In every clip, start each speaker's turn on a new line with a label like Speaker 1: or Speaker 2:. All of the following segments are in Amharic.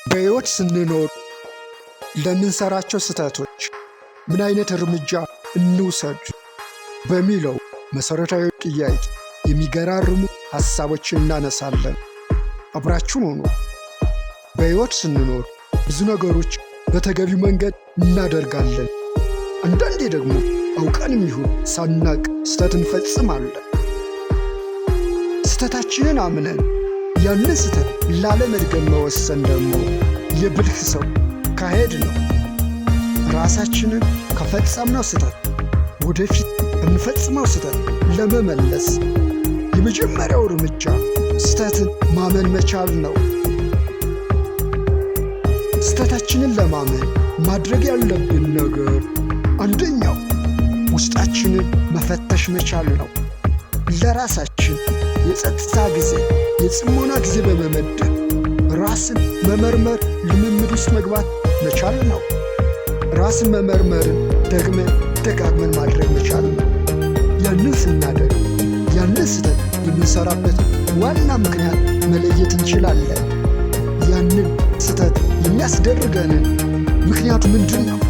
Speaker 1: በሕይወት ስንኖር ለምንሰራቸው ስህተቶች ምን አይነት እርምጃ እንውሰድ በሚለው መሠረታዊ ጥያቄ የሚገራርሙ ሐሳቦችን እናነሳለን። አብራችሁን ሁኑ። በሕይወት ስንኖር ብዙ ነገሮች በተገቢው መንገድ እናደርጋለን። አንዳንዴ ደግሞ አውቀንም ይሁን ሳናቅ ስህተት እንፈጽማለን። ስህተታችንን አምነን ያንን ስህተት ላለመድገም መወሰን ደግሞ የብልህ ሰው አካሄድ ነው። ራሳችንን ከፈጸምነው ስህተት ወደፊት ከምንፈጽመው ስህተት ለመመለስ የመጀመሪያው እርምጃ ስህተትን ማመን መቻል ነው። ስህተታችንን ለማመን ማድረግ ያለብን ነገር አንደኛው ውስጣችንን መፈተሽ መቻል ነው። ለራሳችን የጸጥታ ጊዜ፣ የጽሞና ጊዜ በመመደብ ራስን መመርመር ልምምድ ውስጥ መግባት መቻል ነው። ራስን መመርመርን ደግመን ደጋግመን ማድረግ መቻል ነው። ያንን ስናደርግ ያንን ስህተት የምንሰራበት ዋና ምክንያት መለየት እንችላለን። ያንን ስህተት የሚያስደርገንን ምክንያቱ ምንድን ነው?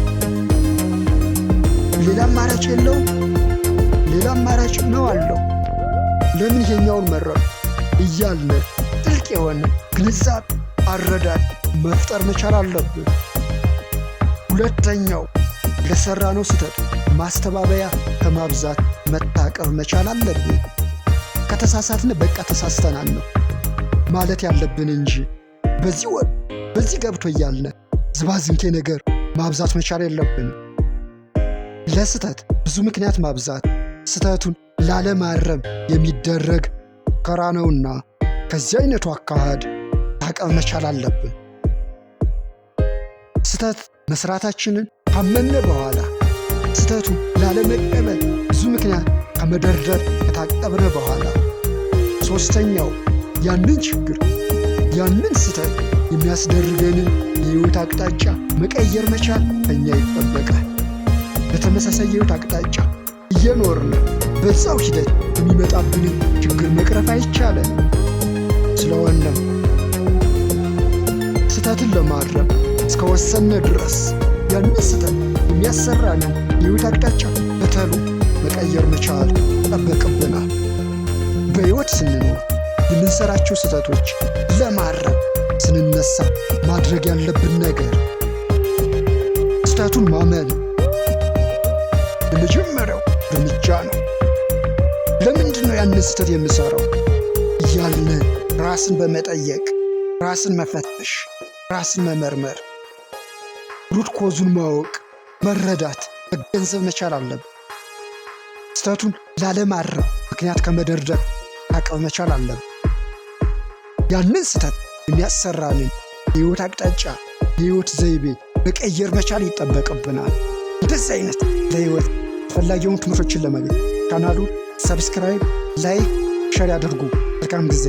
Speaker 1: ሌላ አማራጭ የለውም? ሌላ አማራጭ ነው አለው። ለምን ይሄኛውን መረጡ እያልን ጥልቅ የሆነ ግንዛቤ አረዳድ መፍጠር መቻል አለብን። ሁለተኛው ለሰራነው ስህተት ማስተባበያ ከማብዛት መታቀብ መቻል አለብን። ከተሳሳትን በቃ ተሳስተናል ነው ማለት ያለብን እንጂ በዚህ ወጥ በዚህ ገብቶ እያልን ዝባዝንኬ ነገር ማብዛት መቻል የለብንም። ለስህተት ብዙ ምክንያት ማብዛት ስህተቱን ላለማረም የሚደረግ ሙከራ ነውና ከዚህ አይነቱ አካሄድ ታቀብ መቻል አለብን። ስህተት መስራታችንን ካመነ በኋላ ስህተቱን ላለመቀበል ብዙ ምክንያት ከመደርደር ከታቀብነ በኋላ ሦስተኛው ያንን ችግር፣ ያንን ስህተት የሚያስደርገንን የሕይወት አቅጣጫ መቀየር መቻል ከእኛ ይጠበቃል። በተመሳሳይ የሕይወት አቅጣጫ እየኖርን በዛው ሂደት የሚመጣብንን ችግር መቅረፍ አይቻለን። ስለሆነም ስህተትን ለማረም እስከወሰነ ድረስ ያንን ስህተት የሚያሰራንን የሕይወት አቅጣጫ በተሎ መቀየር መቻል ይጠበቅብናል። በሕይወት ስንኖር የምንሰራቸው ስህተቶች ለማረም ስንነሳ ማድረግ ያለብን ነገር ስህተቱን ማመን የመጀመሪያው እርምጃ ነው። ለምንድን ነው ያንን ስህተት የምሰራው እያልን ራስን በመጠየቅ ራስን መፈተሽ፣ ራስን መመርመር፣ root cause ኡን ማወቅ፣ መረዳት፣ መገንዘብ መቻል አለብን። ስህተቱን ላለማረም ምክንያት ከመደርደር ማቀብ መቻል አለብን። ያንን ስህተት የሚያሰራንን የሕይወት አቅጣጫ፣ የሕይወት ዘይቤ መቀየር መቻል ይጠበቅብናል። እንደዚህ አይነት ለሕይወት አስፈላጊ የሆኑ ትምህርቶችን ለማግኘት ቻናሉ subscribe፣ like፣ share ያድርጉ። መልካም ጊዜ።